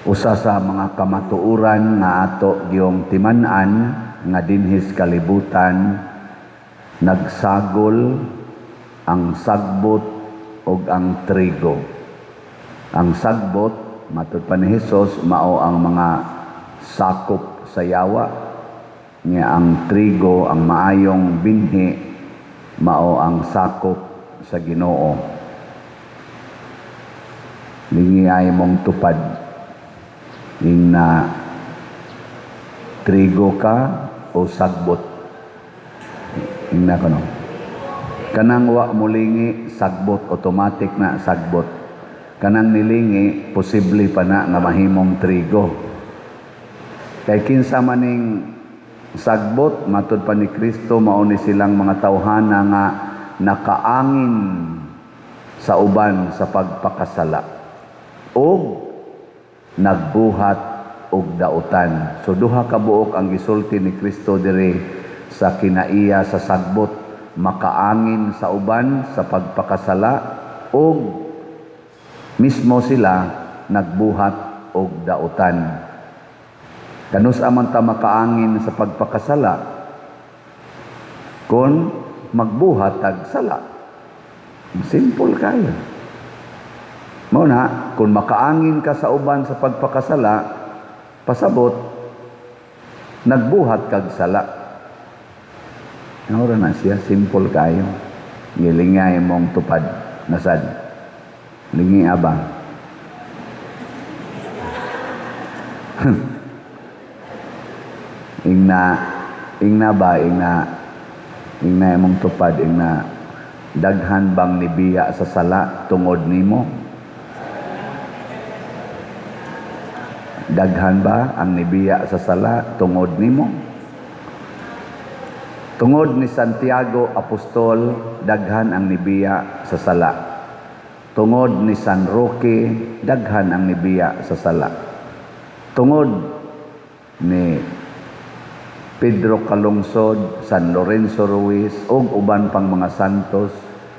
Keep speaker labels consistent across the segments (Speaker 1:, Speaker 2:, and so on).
Speaker 1: Usa sa mga kamatuoran nga ato giyong timan-an nga dinhis kalibutan nagsagol ang sagbot ug ang trigo. Ang sagbot, matud pa ni Hesus, mao ang mga sakop sa yawa, nya ang trigo, ang maayong binhi, mao ang sakop sa Ginoo. Lingi ay mong tupad ing na trigo ka o sagbot. Ingna kono kanang wa molingi, sagbot, automatic na sagbot. Kanang nilingi, posible pa na nga mahimong trigo. Kay kinsa maning sagbot, matud pa ni Kristo, mao ni silang mga tawhana nga nakaangin sa uban sa pagpakasala ug nagbuhat og dautan. So duha ka buok ang gisulti ni Kristo diri sa kinaiya sa sagbot: makaangin sa uban sa pagpakasala ug mismo sila nagbuhat og dautan. Kanus-a man ta makaangin sa pagpakasala kung magbuhat tag sala? Simple kayo. Mao na, kung makaangin ka sa uban sa pagpakasala, pasabot, nagbuhat kag sala. Ora na siya, simple kayo. Gilingay mong tupad, nasad. Lingi abang. Ingna, ingna ba, ingna, ingna imong tupad, ingna, daghan bang nibiya sa sala tungod nimo? Daghan ba ang nibiya sa sala tungod nimo? Tungod ni Santiago Apostol, daghan ang nibiya sa sala. Tungod ni San Roque, daghan ang nibiya sa sala. Tungod ni Pedro Calungsod, San Lorenzo Ruiz, ug uban pang mga santos,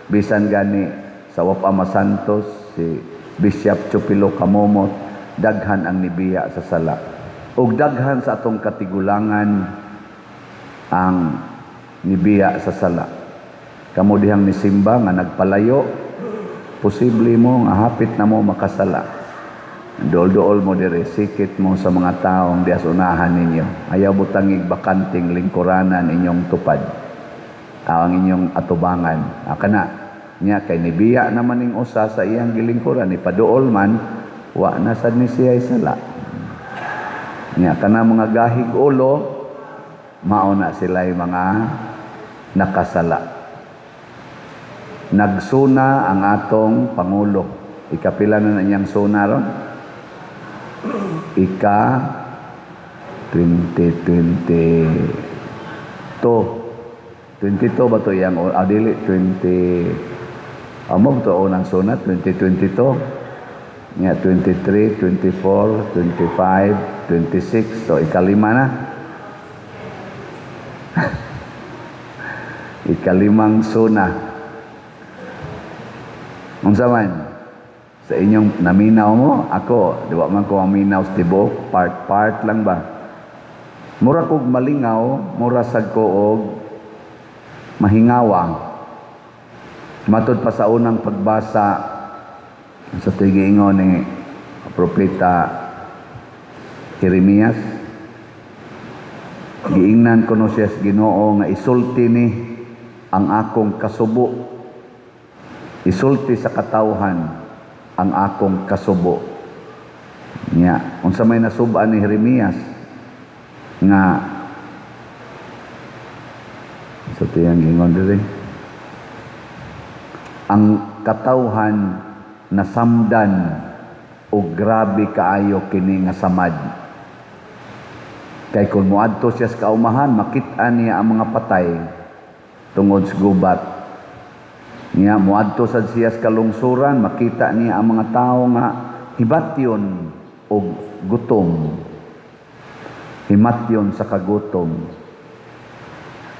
Speaker 1: bisan gani sa Wapama Santos, si Bishop Chupilo Camomot, daghan ang nibiya sa sala. Ug daghan sa atong katigulangan ang nibiya sa sala. Kamo dihang nisimba nga nagpalayo, posible mo nga hapit na mo makasala. Dool-dool mo dire, sikit mo sa mga taong dias unahan ninyo. Ayaw butangig bakanting lingkuranan inyong tupad. Ang inyong atubangan. Kana nya kay nibiya naman ning usa sa iyang gilingkuran, ipaduol man, wa na sad ni siya sala. Nya kana mga gahig ulo, mao na sila'y mga nakasala. Nagsuna ang atong pangulo. Ikapila na na niyang suna ron? Ika 2022. 22 ba to iyang, dili, 20, amo to unang suna, 2022. Nga, 23, 24, 25, 26. So, ikalima na. Ikalimang suna. Unsa man? Sa inyong naminaw mo, ako, di ba man ko maminaw sa tibuok, part-part lang ba? Mura kog malingaw, mura sad ko og mahingawa. Matud pa sa unang pagbasa sa tigiingon ni Propeta Jeremias, giingnan kuno siya sa Ginoo nga isulti ni ang akong kasubo, isulti sa katawhan ang akong kasubo. Nya, unsa may nasuban ni Jeremias nga sa tiyang gingon diri, ang katawhan nasamdan og grabe kaayo kini nga samad. Kay kung moadto siya sa kaumahan, makit-an niya ang mga patay tungod sa gubat. Niya moadto sad siya sa kalungsuran, makita niya ang mga tawo nga hibatyon og gutom. Himatyon sa kagutom.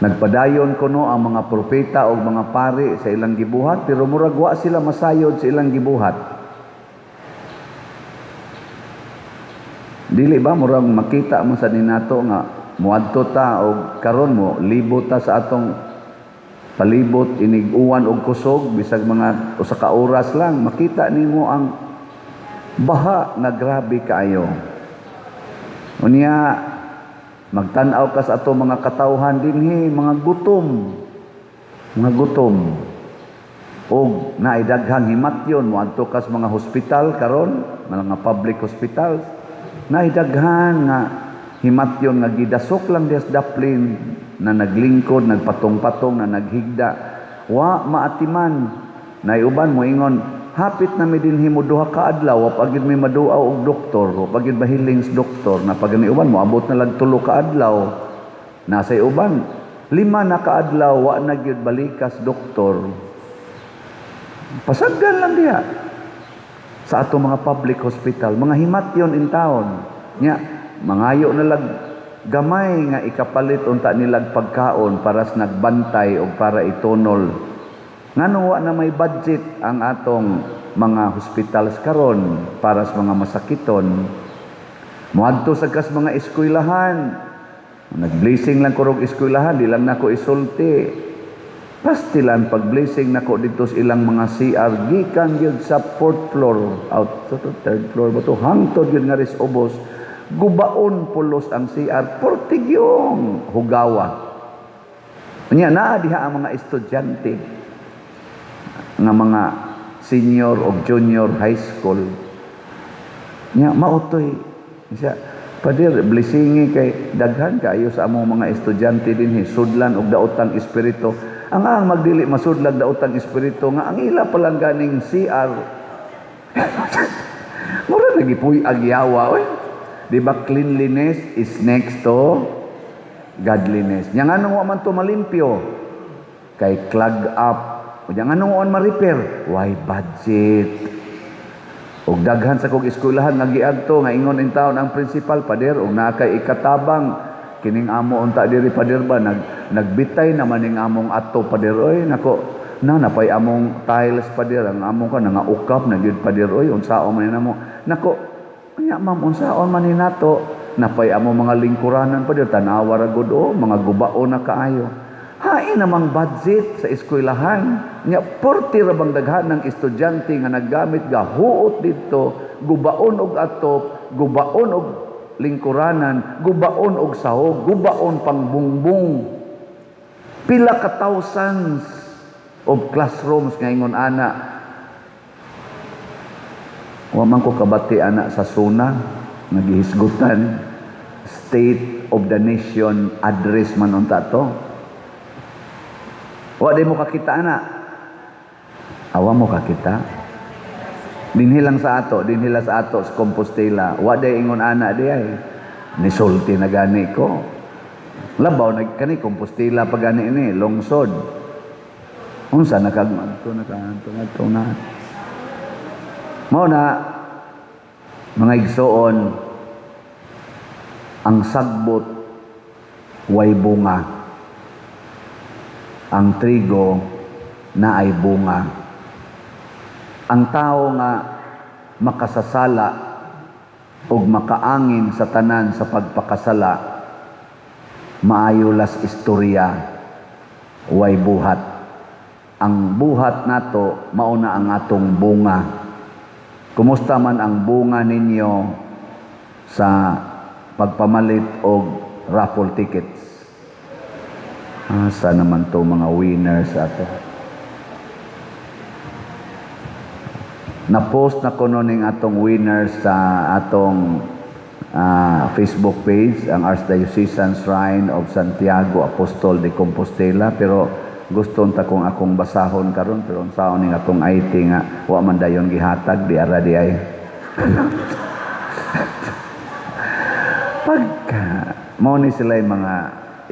Speaker 1: Nagpadayon kuno ang mga propeta o mga pari sa ilang gibuhat, pero murag wa sila masayod sa ilang gibuhat. Dili ba murag makita mo sa ninato nga muadto ta og karon mo libot ta sa atong palibot inig uwan og kusog, bisag mga usa ka oras lang, makita nimo ang baha nga grabe kaayo. Unya magtan-aw ka sa ato mga katawhan dinhi, mga gutom, mga gutom. Og naay daghang himatyon, moadto ka sa mga hospital karon, mga public hospitals, naay daghan nga himatyon nga gidasok lang diha sa daplin na naglingkod, nagpatong-patong, na naghigda. Wa maatiman. Naay uban moingon, hapit na mi dinhi mo 2 ka adlaw, wa pa gyud mi maduaw og doktor, wa pa gyud mahiling sa doktor. Na pag ni uban moabot na lag 3 ka adlaw. Nasa uban 5 na ka adlaw wa na gyud balikas doktor. Pasagdan lang diha sa ato mga public hospital, mga himatyon in town. Nya mangayo na lag gamay nga ikapalit unta nilag pagkaon para sa nagbantay o para itunol. Ngano wa na may budget ang atong mga hospitals karon para sa mga masakiton? Moadto sa kas mga eskwelahan. Nag-blessing lang ko rog eskwelahan, di lang nako isulti. Pastilan pag-blessing nako dito sa ilang mga CR, gikan gyud sa 4th floor out to 3rd floor ba to, hangtod gyud nga ris ubos, gubaon pulos ang CR, portigyong hugawa. Unya naa diha ang mga estudyante nga mga senior o junior high school. Nya mautoy siya, "Pader, blessingi kay daghan kaayo sa among mga estudyante dinhi sudlan og daotang espiritu." Ang magdili masudlag daotang espiritu nga ang ila palang ganing CR. Mura nagipuy agyawa oy. Di ba cleanliness is next to godliness? Nya nganong wa man to malimpyo? Kay clog up. Nya nganong wa man ma-repair? Why budget? Og daghan sa kog eskwelahan nga giadto nga ingon in taon ang principal, "Pader, og naa kay ikatabang kining amo unta diri, pader ba, nagbitay naman ning among ato, pader oy. Nako na napay among tiles, pader, ang among ka nga ukap na gyud, pader oy. Unsaon man namo?" Nako, "Nya ma'am, unsaon man ni nato? Napay among mga lingkuranan, pader, tan-awa ra gud oh, mga gubao na kaayo." Hain namang budget sa eskwelahan. Nya porti ra bang daghan ng estudyante nga naggamit gahuot didto, gubaon og atop, gubaon og lingkuranan, gubaon og sahog, gubaon pang bungbong. Pila ka thousands of classrooms nga ingon ana. Wa man ko kabati ana sa SONA nga gihisgutan, State of the Nation Address man unta to. Wa di mo kakita ana. Awa mo kakita. Dinhi lang sa ato, dinhi lang sa ato sa Compostela. Wa day ingon ana di ay. Nisulti na gani ko. Labaw nag kani Compostela pa gani ini, lungsod. Unsa nakag adto nakaanto ngadto na. Mao na, mga igsoon, ang sagbot way bunga. Ang trigo naay bunga. Ang tao nga makasasala ug makaangin sa tanan sa pagpakasala, maayo las istorya, way buhat. Ang buhat nato mao na ang atong bunga. Kumusta man ang bunga ninyo sa pagpamalit og raffle tickets? Asa naman to mga winners ato? Na-post na kuno ning atong winners sa atong Facebook page, ang Archdiocesan Shrine of Santiago Apostol de Compostela, pero gusto ta kung akong basahon karon, pero unsaon ning atong IT nga wa man dayon gihatag di ara di ay. Pagka mao ni sila mga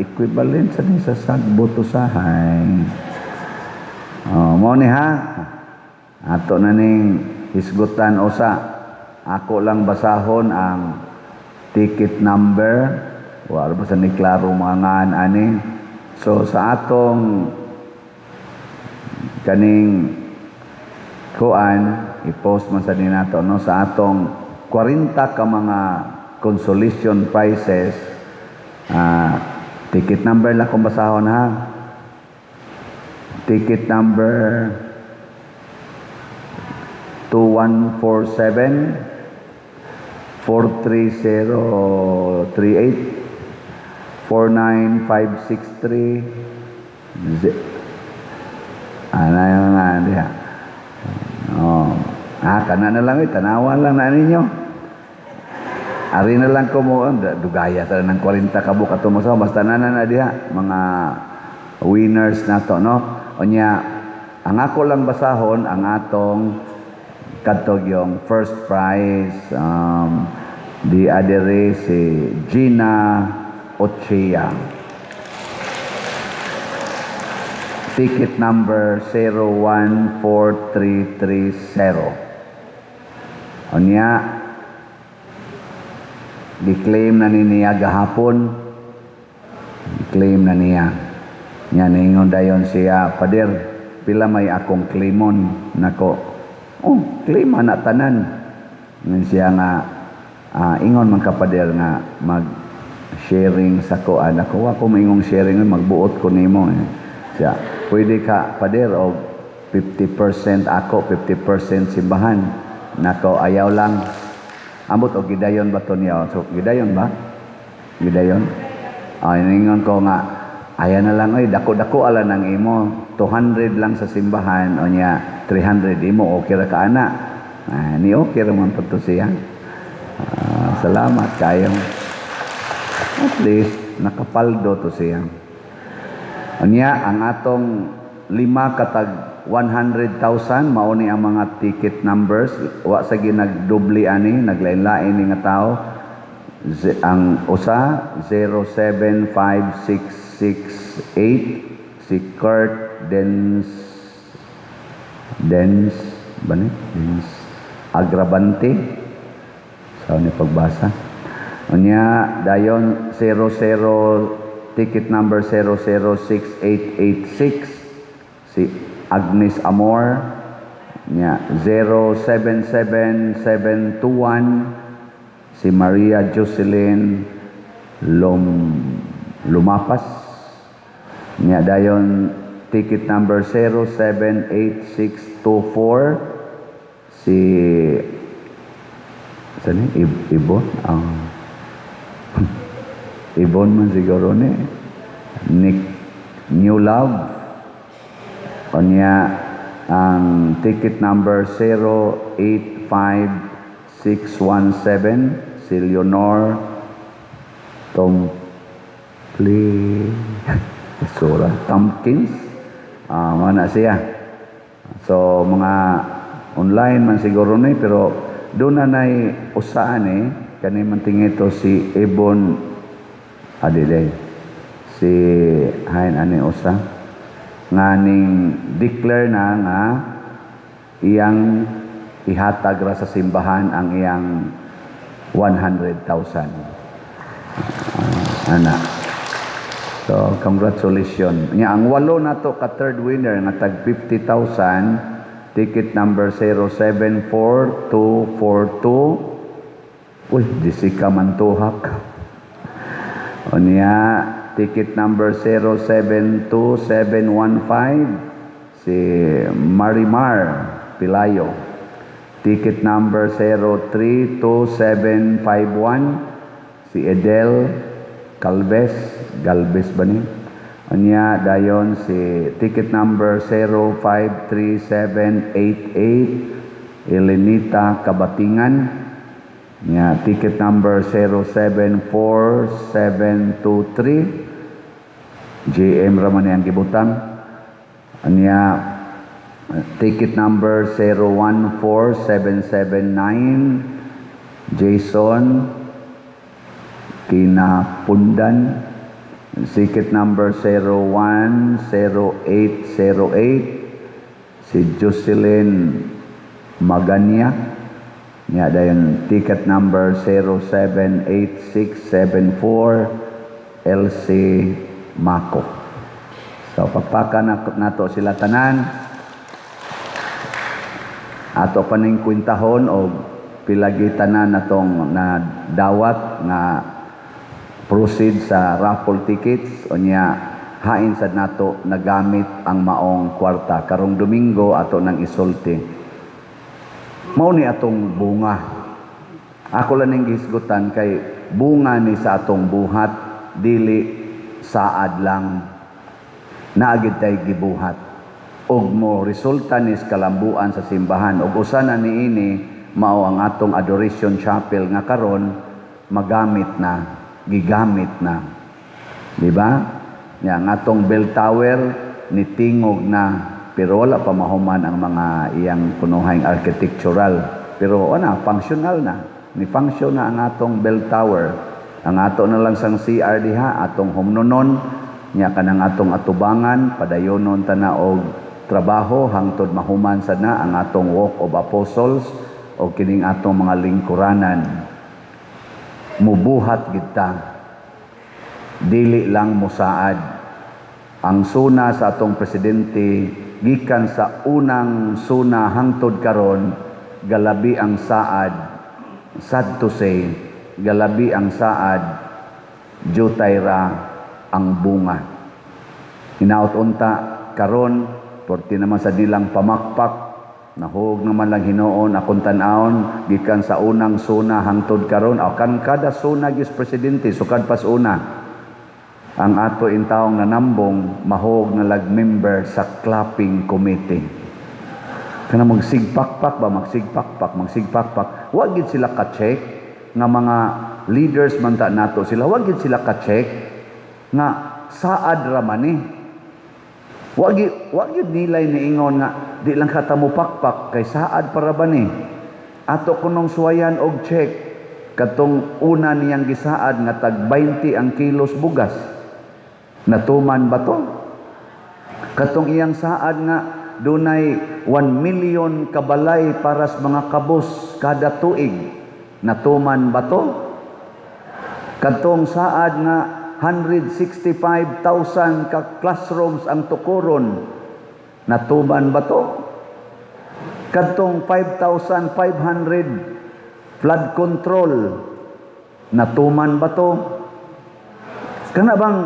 Speaker 1: equivalent sa ni sa sagbot usahay. Oh, mao ni ha. Ato na ning hisgutan usa. Ako lang basahon ang ticket number. Wa ba sa ni klaro mga ngaan ani. So sa atong kaning kuan, i-post man sa ni nato no, sa atong 40 ka mga consolation prizes, ticket number lang kung basahon ha. Ticket number 2147, 43038, 49563. Ano yung nga diha? Oh. Ah, kana na lang eh, tanawan lang na ninyo. Ari na lang ko mo, dugaya sa ng 40 ka buok ato mo sa basta na na na diha mga winners nato, no. Unya ang ako lang basahon ang atong kadtog yung first prize, di adere si Gina Ochea. Ticket number 014330. Unya, gi-claim na ni niya gahapon. Gi-claim na niya. Nya ningon dayon siya, "Pader, pila may akong claimon?" Nako, "Oh, claim na tanan." Ngan siya nga, ingon man ka, pader, nga mag sharing sa ko. Ako, wa ko maingong sharing, magbuot ko nimo eh. Siya, "Pwede ka, pader, og 50% ako, 50% simbahan." Nako, "Ayaw lang." Ambot og gidayon ba to niya? So, gidayon ba? Gidayon? Ay, ningon ko nga, "Ayaw na lang, oy, dako-dako ala ng imo. 200 lang sa simbahan, o niya, 300 imo, okay ra ka ana." Ah, ni okay ra man po to siya. Ah, salamat kayo. At least, nakapaldo to siya. Unya, ang atong lima katag 100,000, mao ni ang mga ticket numbers. Wa sa ginagdubli ani, naglain-lain ni nga tao. Ang usa, 075668, si Kurt Dens Dens ba ni? Dens Agrabante sa ni pagbasa. Unya dayon 00, ticket number 006886, si Agnes Amor. Nya 077721, si Maria Jocelyn Lumapas. Nya dayon ticket number 078624, si saan ni? Ibon? Ah. Ibon man siguro ni Nick New Love. Unya ang ticket number 085617, si Leonor Tompli Sura Tompkins. Ah, mana siya. So mga online man siguro ni, pero doon na nay usaan eh kani man tingito si Ebon Adile, si hain ani usa nga ning declare na nga iyang ihatag ra sa simbahan ang iyang 100,000. Ah, ana. So, congratulations. Nya ang walo nato ka third winner nga tag 50,000, ticket number 074242. Uy, Jessica Mantuhak. Unya, ticket number 072715, si Marimar Pilayo. Ticket number 032751, si Edel Calves, Galvez ba ni? Unya dayon si ticket number 053788, Elenita Kabatingan. Nya ticket number 074723, JM raman ang gibutang. Anya ticket number 014779, Jason Kinapundan. Ticket number 010808, si Jocelyn Maganya. Nya dayon ticket number 078674, LC Mako. So pagpaka na nato sila tanan. Ato pa ning kwintahon og Pila tanan natong na dawat nga proceed sa raffle tickets. Unya hain sad nato nagamit ang maong kwarta? Karong Domingo ato nang isulti. Mao ni atong bunga. Ako lang ning gihisgutan kay bunga ni sa atong buhat, dili saad lang. Naa gid tay gibuhat og mo resulta ni sa kalambuan sa simbahan. Ug usa na niini mao ang atong Adoration Chapel nga karon magamit na, gigamit na, di ba? Nya ang atong bell tower nitingog na, pero wala pa mahuman ang mga iyang kunuhang architectural, pero ana functional na ni, function na ang atong bell tower. Ang ato na lang sang CR diha, atong humnonon. Nya kanang atong atubangan, padayonon ta na og trabaho hangtod mahuman sad na ang atong Walk of Apostles o kining atong mga lingkuranan. Mubuhat gid ta, dili lang musaad. Ang SONA sa atong presidente, gikan sa unang SONA hangtod karon, galabi ang saad. Sad to say, galabi ang saad, jutay ra ang bunga. Hinaot unta karon porti naman sa nilang pamakpak. Nahug naman lang hinuon akong tan-awon gikan sa unang SONA hangtod karon, aw kan kada SONA gis presidente sukad pas una, ang ato intawong nanambong mahog na lag member sa clapping committee. Kana magsigpakpak ba, magsigpakpak, magsigpakpak. Wa gid sila ka-check nga mga leaders man ta nato sila. Wa gid sila ka-check nga saad ra man ni. Wa gid nilay niingon nga di lang ka mupakpak kay saad para ba ni. Ato kunong suwayan og check katong una niyang gisaad nga tag 20 ang kilos bugas. Natuman ba to? Katong iyang saad nga dunay 1 million kabalay para sa mga kabus kada tuig. Natuman ba to? Katong saad nga 165,000 ka classrooms ang tukuron. Natuman ba to? Kadtong 5,500 flood control. Natuman ba to? Kana bang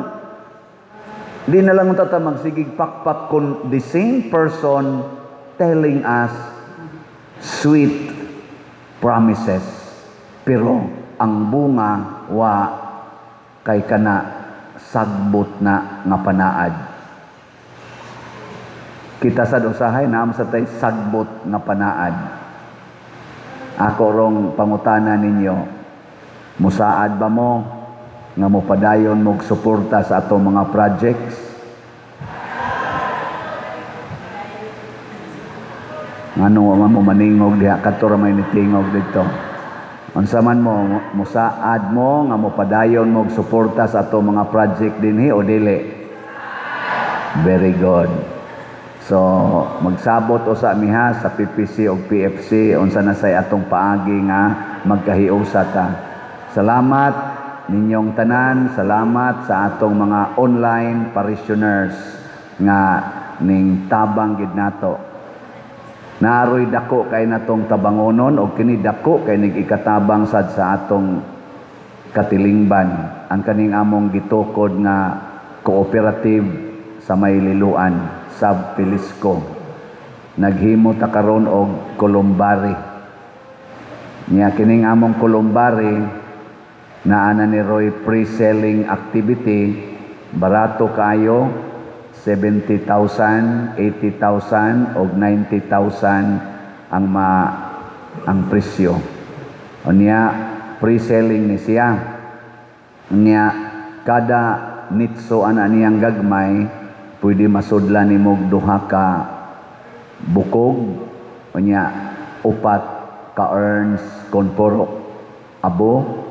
Speaker 1: di na lang ta magsigig pakpak kung the same person telling us sweet promises, pero ang bunga wa, kay kana sagbot na nga panaad. Kita sad usahay naa sa tay sagbot nga panaad. Ako rong pangutana ninyo, musaad ba mo nga mopadayon mog suporta sa atong mga projects? Ngano wa man mo maningog diha? Kadto ra may nitingog didto. Unsa man mo, musaad mo nga mopadayon mog suporta sa atong mga project dinhi o dili? Very good. So magsabot usa miha sa PPC o PFC unsa na say atong paagi nga magkahiusa ta. Salamat ninyong tanan, salamat sa atong mga online parishioners nga ning tabang gid nato. Naaroy dako kay natong tabangonon og kini dako kay nig ikatabang sad sa atong katilingban, ang kaning among gitukod nga cooperative sa may Liloan, Sab Felisco. Naghimo ta karon og columbary. Nya kining among columbary, naa na ni roy pre-selling activity. Barato kaayo, 70,000, 80,000 og 90,000 ang presyo. Unya pre-selling ni siya. Unya kada nitso ana niyang gagmay, pwede masudlan nimo og duha ka bukog, unya upat ka urns kon puro abo,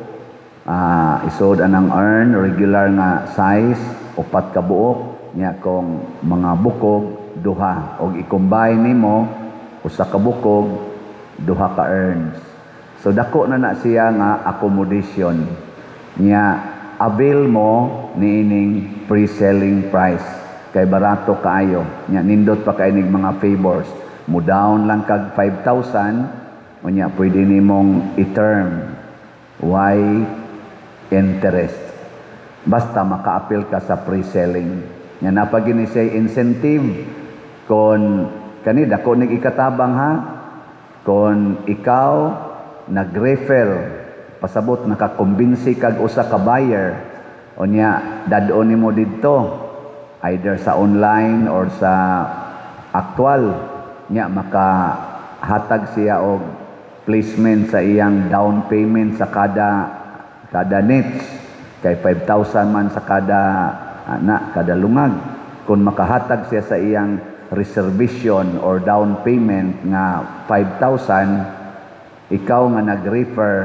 Speaker 1: isod anang urn regular nga size, upat ka buok. Nya kung mga bukog, duha, og i-combine nimo usa ka bukog, duha ka urns. So dako na na siya nga accommodation. Nya avail mo niining pre-selling price kay barato kaayo. Nya nindot pa kay nig mga favors. Mo down lang kag 5,000. Unya pwede nimong i-term why interest. Basta makaapil ka sa pre-selling. Nya naa pa gyud ni siya incentive kon kani dako nig ikatabang ha. Kon ikaw nag-refer, pasabot nakakumbinsi kag usa ka buyer, unya dad-on nimo didto either sa online or sa actual, nya makahatag siya og placement sa iyang down payment sa kada kada niche, kay 5,000 man sa kada ana, kada lungag. Kung makahatag siya sa iyang reservation or down payment nga 5,000, ikaw nga nag-refer,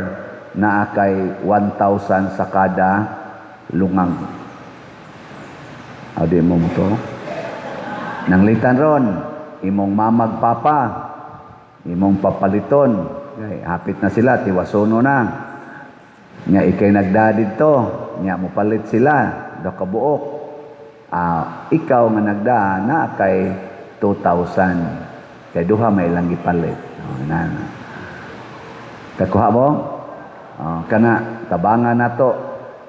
Speaker 1: naa kay 1,000 sa kada lungag. O, di mo mo to nanglitan ron imong mamag papa, imong papaliton kay hapit na sila, tiwasono na. Nya ikay nagda didto, nya mopalit sila do kabuok, ikaw nga nagda, naa kay 2,000 kay duha may ilang gipalit. Oh, na kakuha mo. Oh, kana tabangan nato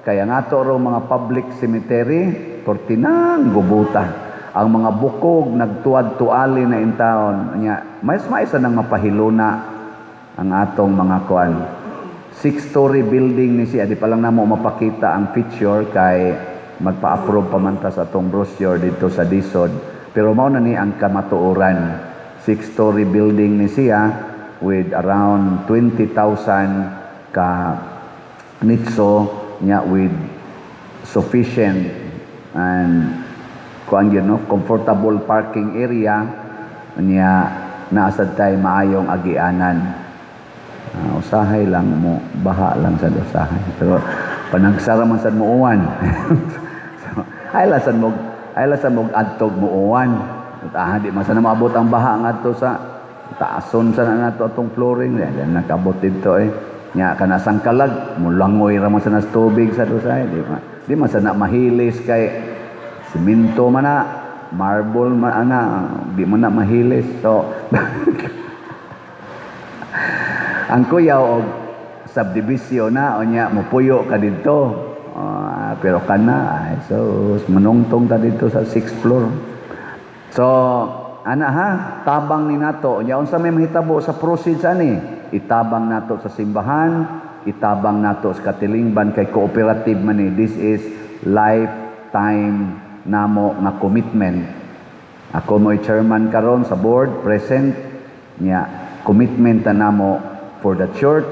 Speaker 1: kay ang ato ro mga public cemetery portinang gubuta ang mga bukog, nagtuad-tuali na intawon. Nya mas maisa nang mapahiluna ang atong mga kuan. Six-story building ni siya. Di pa lang namo mapakita ang picture kay magpa-approve pa man ta sa atong brochure dito sa DHSUD, pero mao na ni ang kamatuoran. Six-story building ni siya with around 20,000 ka nitso, nya with sufficient and kuan yun, no, comfortable parking area, nya naa sad tay maayong agianan. Usahay lang mo baha lang sa usahay, pero panagsara man sad mo uwan. So, ay lang sad mo adtog mo uwan. Ah, di man sana maabot ang baha ngadto sa taason sa na nato atong flooring. Yan, nakabot dito eh. Nya kana sangkalag, mulangoy ra man sa nas tubig sa usahay. Di man sana mahilis kay simento man na, marble man ana, di man na mahilis. So ang kuyaw og subdivision na, unya mopuyo ka didto. Ah, pero kana ay so manungtong ta dito sa sixth floor. So ana ha, tabang ni nato. Unya unsa may mahitabo sa proceeds ani? Itabang nato sa simbahan, itabang nato sa katilingban kay cooperative man ni. This is lifetime namo nga commitment. Ako mo'y chairman karon sa board present, nya commitment ta namo for the church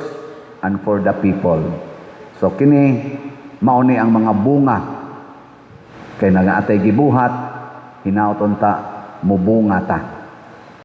Speaker 1: and for the people. So kini mao ni ang mga bunga kay nagaatay gibuhat, hinaot unta mubunga ta.